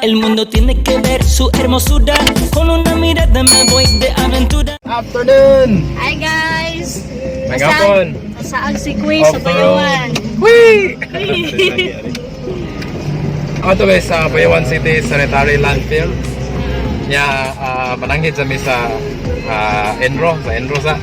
El mundo tiene que ver su hermosura. Con una mirada me voy de aventura. Afternoon! Hi guys! May hapon. Masaag si Kuy sa Off the Bayawan. Whee! Ako to guys sa Bayawan City Sanitary Landfill. Nya mananghid sa mi sa Enro, sa Enro sa.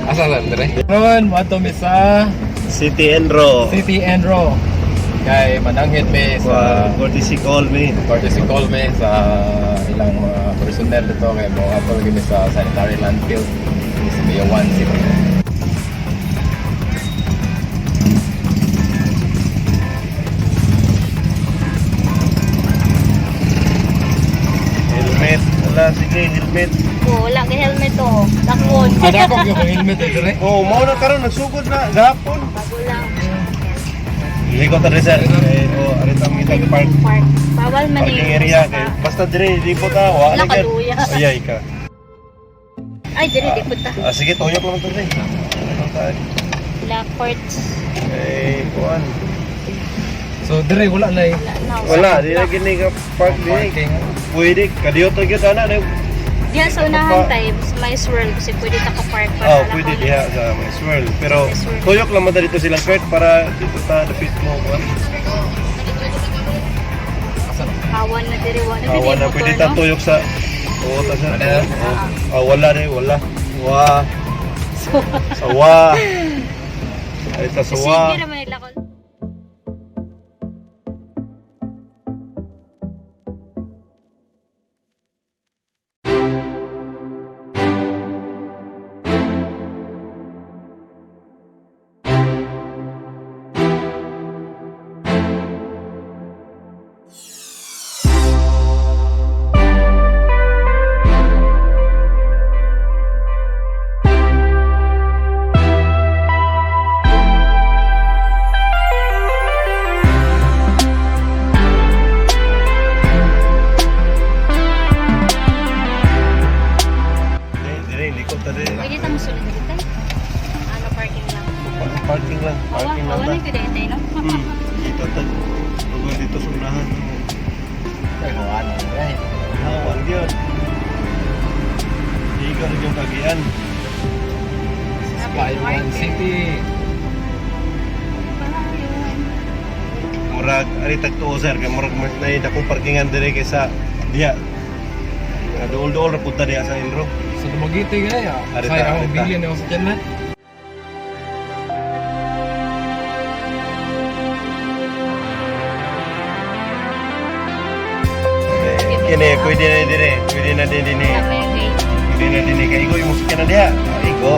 Asa sa dire? Ron, moadto mi sa City Enro. City Enro. Kay mananghid mi sa Courtesy call me. Courtesy call mi sa ilang mga personnel dito kay mo ato lagi mi sa sanitary landfill sa Bayawan City. Helmet. Wala, sige, helmet. Oh, wala kay helmet oh. Dakon. Ada ako yung helmet eh, dire. Oh, mao na karon nagsugod na gahapon. Bago lang. Likot ta sir. Eh, oh, arita mi tag park. Park. Bawal man Parking eh. area kay basta dire di po ta wa Wala na gyud. kaluya. Ayay ka. Ay, diri di po ta. Ah, sige, tuyok lang to dire. Ano ta? La courts. Eh, kuan. So dire wala na eh. Wala na. Wala, di na gini ka park di. Parking. Pwede kadiyot ra gyud ana. Diyan sa unahan tayo, sa may swirl kasi pwede ta ka park para Oh, wala pwede ka- diha sa may swirl. Pero May swirl. tuyok lang man ta dito silang cart para dito ta dapit mo kuan. Asa na? Kawan na diri wa na Ah, wala motor, pwede ta no? tuyok sa. Oo, ta sir. Ano? Oo. Ah, wala rin, wala. Wa. Sawa. Ay, ta sawa. Sige ra man nila. Dire, dire, likot ta dire. Pwede ta mosulod diri tayo. Ano, parking lang. Parking lang, Kawan, parking lang kawan ta. na pwede tayo, no? Dito ta. Lugar dito sa unahan. Ay, wala na eh. Hawan gyud. Di ka rin yung kagian. Bayawan City. Murag ari tag tuo sir kay murag mas nay dakong parkingan dire kaysa diha. Nga duol-duol ra pud ta diha sa Enro. Sa Dumaguete gaya. Arita, Say ako arita. billion ako sa tiyan na. Eh, kini pwede na dire, pwede na din dinhi. Wala pa yung gate. Pwede na dinhi kay igo imong sakyanan diha. Ah, igo.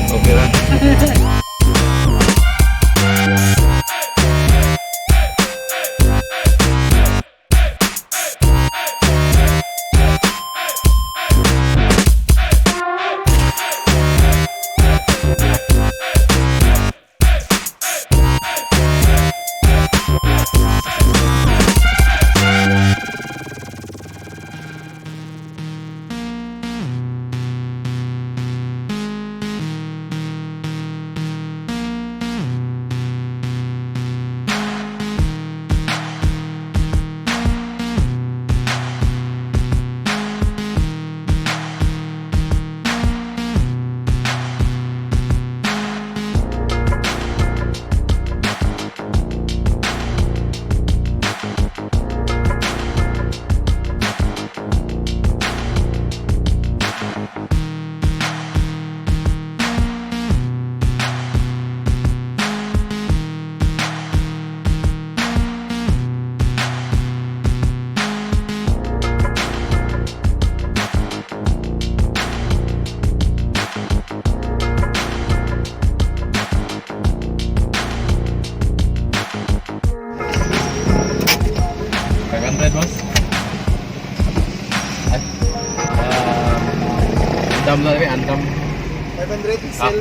Okay ra. na may andam. 500 sell.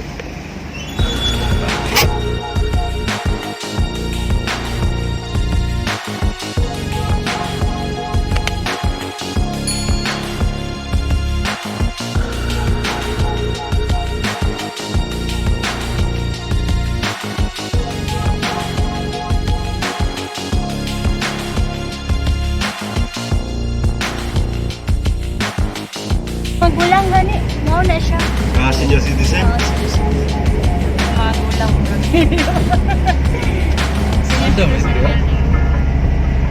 Magulang gani. Mao na siya. Ah, senior citizen. Oo, sige. Magulang. Andam, eh, di ba?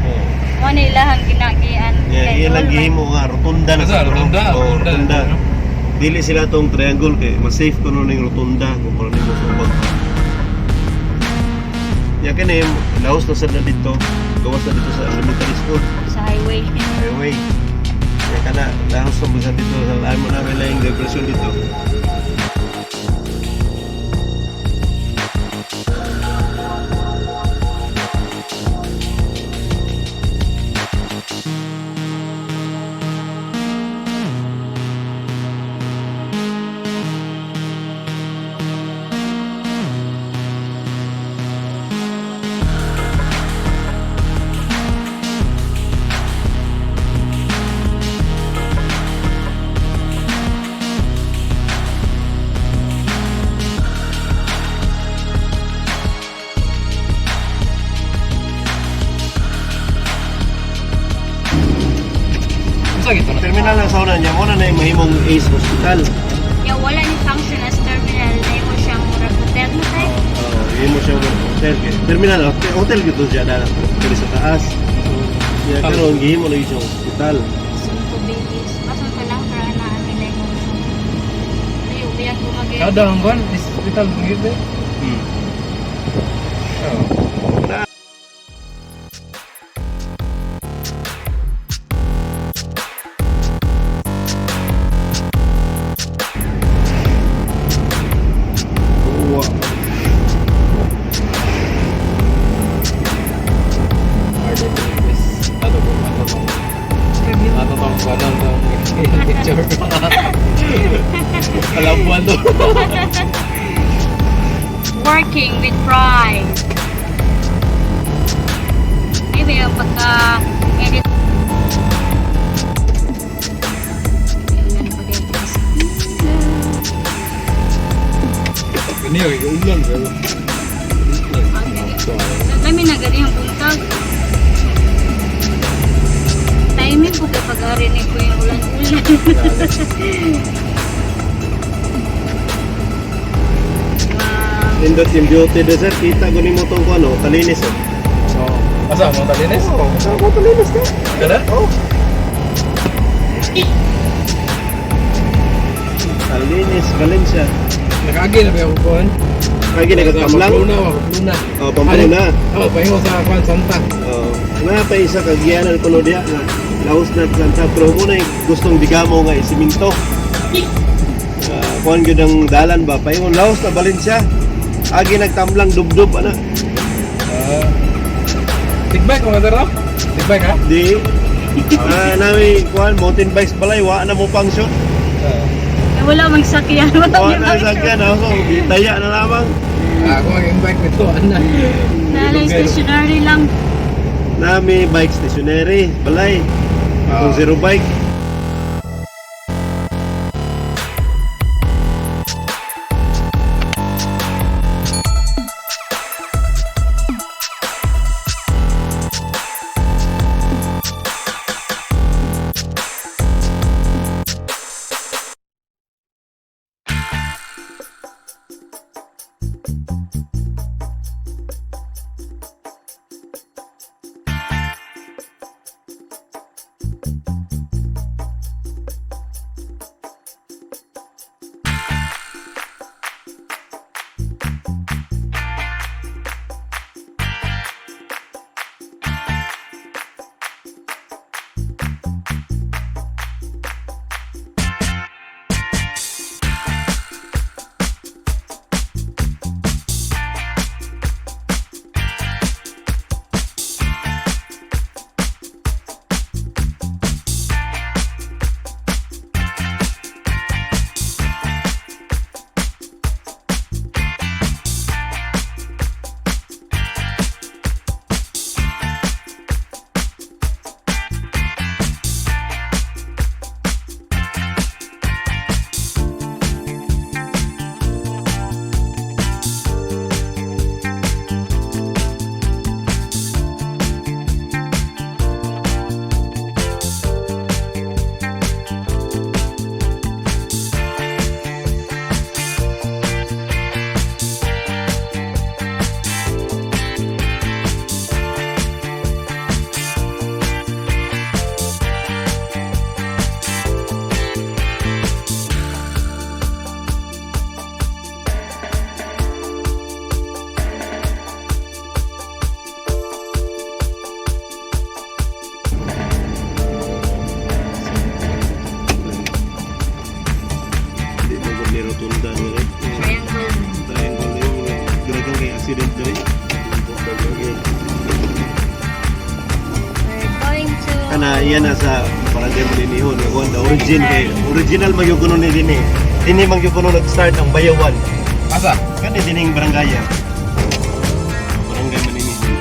Oh. Mao na ilahang ginagian. Yeah, Kay iyan lang dool man. gihimo nga rotunda na Basta, sa rotunda, Oh, rotunda. rotunda. Dili sila tong triangle kay mas safe kuno ning rotunda kumpara nimo sa ubang. Ya kini laos na sad na dito. Gawas na dito sa elementary school, Sa highway. Highway. Ya kana laos na busan dito sa mo na may laing diversion dito. Unsa gito na? Terminal lang sa una niya, mo na na yung mahimong Ace Hospital. Ya wala ni function as terminal. Nahimo siyang murag hotel na tayo. Oh, himo siya ng hotel kay terminal hotel, hotel gyud to siya dala diri sa taas. Ya karon gihimo na siyang hospital. Soon to be this. Basta ka lang para na ang ilay mo. Ay, ubiyag ko mag Kada ang kwan, hospital gyud eh. Oh. Na Uwa. RDP is ato ko ato tong ato tong kuwan tong picture. Alam mo to. Working with pride. Maybe ang pagka-edit. Kani ay ulan pero. Kami na gani ang buntag. Timing ko kapag arinig ko yung ulan-ulan. Wow. Nindot yung beauty desert, kita ko nimo tong kuan oh, talinis oh. So, asa mo talinis? Oo, sa ko talinis ka. Kada? Oh. Talinis, Valencia. Nakaagi na ba ako kuan? Ay ginagatamlang. Pamplona, wa Pamplona. Oh, Pamplona. Oh, pahingo sa kuan Santa. Oh, nga pa isa ka giyanan ko no diya nga laos na Santa pero mo na gustong digamo nga isiminto. Kuan gyud ang dalan ba paingon laos na Valencia. Agi nagtamlang dubdub ana. Ah. Tigbike mga dara? Tigbike ha? Di nami kuan mountain bikes balay wa na mo function. Eh, wala mang sakyan. Wala Wa mang na sakyan ah, so taya na lamang. Ah, ako mag-invite nito ana. Nalang stationary lang. Nami bike stationary balay. Itong zero bike. na iya na sa barangay Maninihon nga kuan, the origin kay original man gyud kuno ni dinhi. Dinhi man gyud kuno nag-start ang Bayawan. Asa? Kani dining barangay. Barangay Maninihon.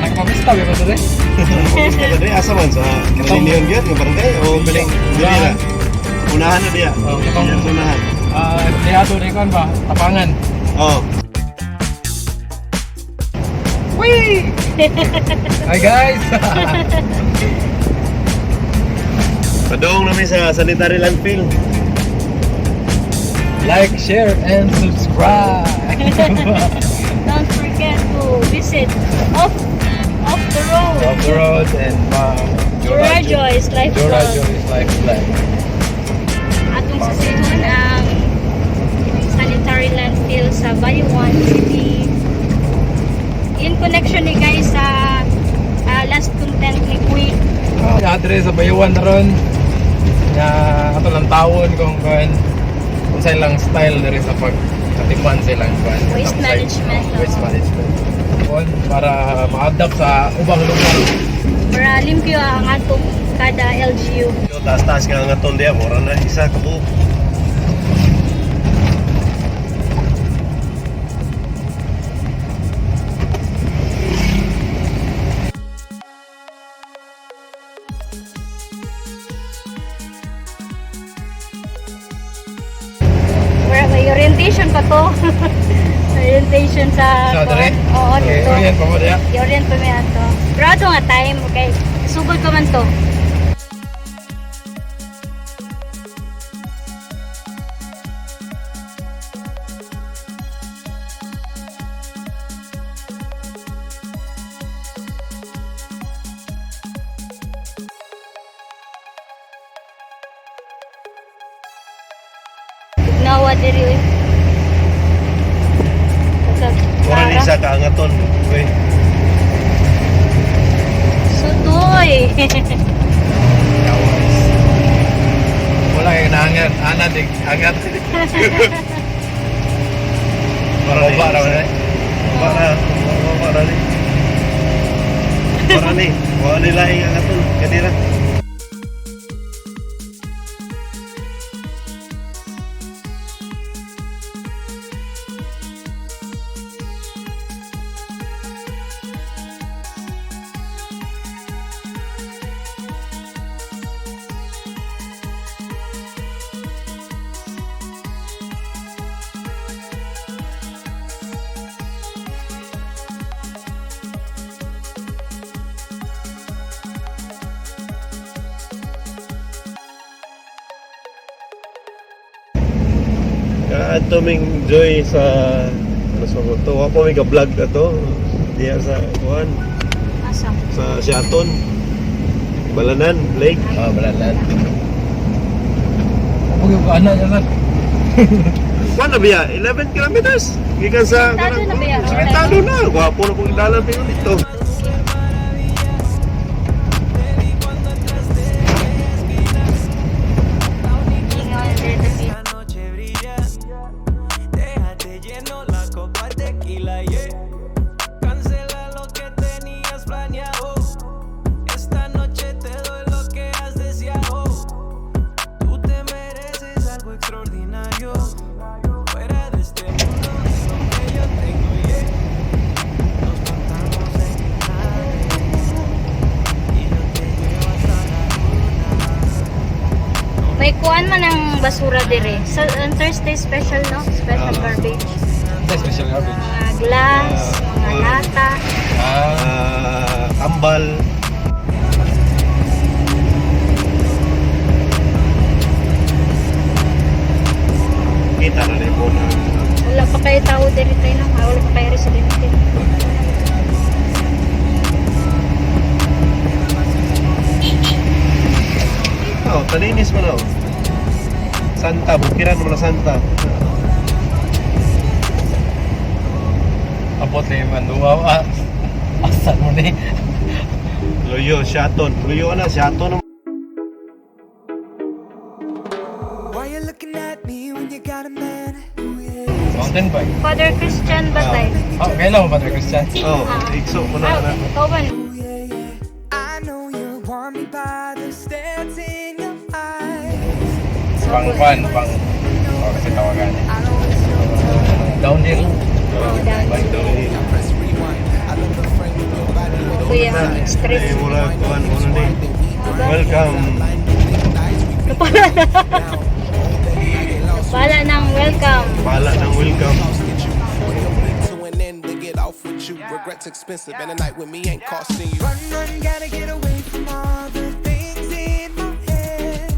Nagpamista ba ba dere? Kumusta ka diri? Asa man sa Maninihon gyud nga barangay o Biling. dili ra? Unahan na diya. Oh, katong- Diya sa unahan. Ah, empleyado ni kuan ba? Tapangan. Oh. Whee! Hi guys! Padong namin sa sanitary landfill. Like, share, and subscribe! Don't forget to visit off the road. Off the road and Jura Joyce Life Jura Vlog. Joyce Life Vlog. Atong susihon ang sanitary landfill sa Bayawan City. In connection ni guys sa last content ni Quick. Adre sa Bayawan na ron. Nga ato lang tawon kung kuan kung sa ilang style diri sa pag katipan sa ilang kuan. Waste management, Oh, waste oo. management. Kuan para ma-adapt sa ubang lugar. Para limpyo ang atong kada LGU. Yo, taas-taas nga nga ton diya, mura na isa ka buok. Wala may orientation pa to. Orientation sa Sa dere? Oo, Okay, dito. orient pa mo diya. I-orient pa may ato. Pero ato nga time, okay. Sugod pa man to. Tugnawa diri oy. Mura na isa ka nga ton. Okay. Sutoy. Yawas. Wala kay naangat, ana dig angat. Mura na Baba ra isa. man eh. Baba na, baba na ni. Mura ni, wala ni laing ang aton kanira. Kaadto ming joy sa ano sa to, wa pa mi ka vlog ato. Diya sa kuan Asa? sa Siaton. Balanan Lake. Ah, balalan. Huwag yung ana niya sir. Kuan na biya, 11 kilometers. Gikan sa Sementado na biya? Sementado na. Gwapo na kung dalan pero dito. Ingon diri sa La noche brilla, déjate lleno la copa de tequila, yeah. Cancela lo que tenías planeado. Esta noche te doy lo que has deseado. Tú te mereces algo extraordinario. Fuera de este mundo es lo que yo tengo, yeah. Nos montamos en mi nave y yo te llevo hasta la luna. May kuan man ang basura dire. Sa on Thursday special no, special Ah. garbage. Sa special garbage. Mga glass, mga lata. Ah, Ah, tambal. Kita na rin po na Wala pa kayo tao dire tayo no. Ah, wala pa kayo residente. Oh, talinis mo na. Oh. Santa, bukiran mo na Santa. abot lang yung manduwa. Ah, asan mo ni? Luyo, Siaton. Luyo na, Siaton. Why you looking at me when you got a man? Mountain bike. Father Christian Batay. Oh, kailan mo, Father Christian? Oh, igso mo na Ah, na. ikaw ba? I know you want me by the stares in your eyes. Pang kwan, pang... Oh, kasi tawagan eh. Downhill. Oh, down. Bike. Kuya, stress. Ay, mura kuan mo na ni. Welcome. Napala na. Napala ng welcome. Pala ng welcome. To an end to get off with you. Regrets expensive, and a night with me ain't costing you. Run, run, gotta get away from all the things in my head.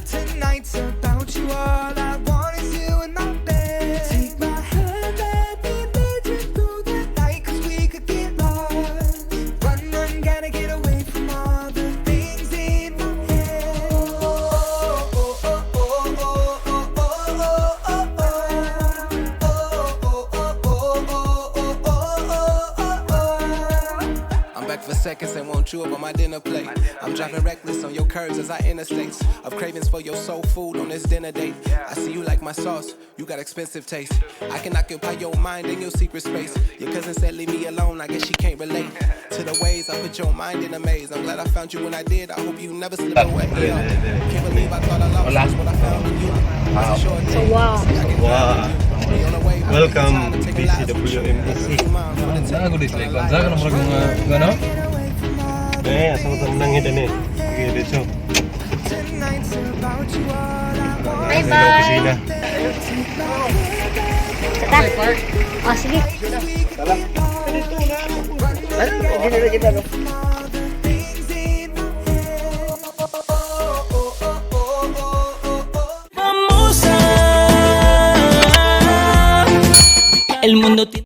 Tonight's about you, all I want is you in my bed. Take my hand, let me lead you through the night, 'cause we could get lost. Run, run, gotta get away from all the things in my head. Oh, oh, oh, oh, oh, oh, oh, oh, oh, oh, oh, oh, oh, oh, oh, oh, oh. I'm back for seconds and want you up on my dinner plate. I'm driving reckless on your curves as I enter states of cravings for your soul food on this dinner date. I see you like my sauce, you got expensive taste. I can occupy your mind in your secret space. Your cousin said leave me alone, I guess she can't relate to the ways I put your mind in a maze. I'm glad I found you when I did. I hope you never slip away. Yeah. Can't believe I thought I lost Hola. what I found in you. It's a short So, wow. Wow. Welcome BCWMEC. Saan ako display? Kung saan ka na murag mga gano? Eh, asa ko itong nanghid ani. Sige, dito. Tonight's about you, all I want. Bye Sa bye. opisina. Tata. Oh, sige. Things in my head. Oh, oh, oh, oh, oh, oh, oh. Famosa. El mundo tiene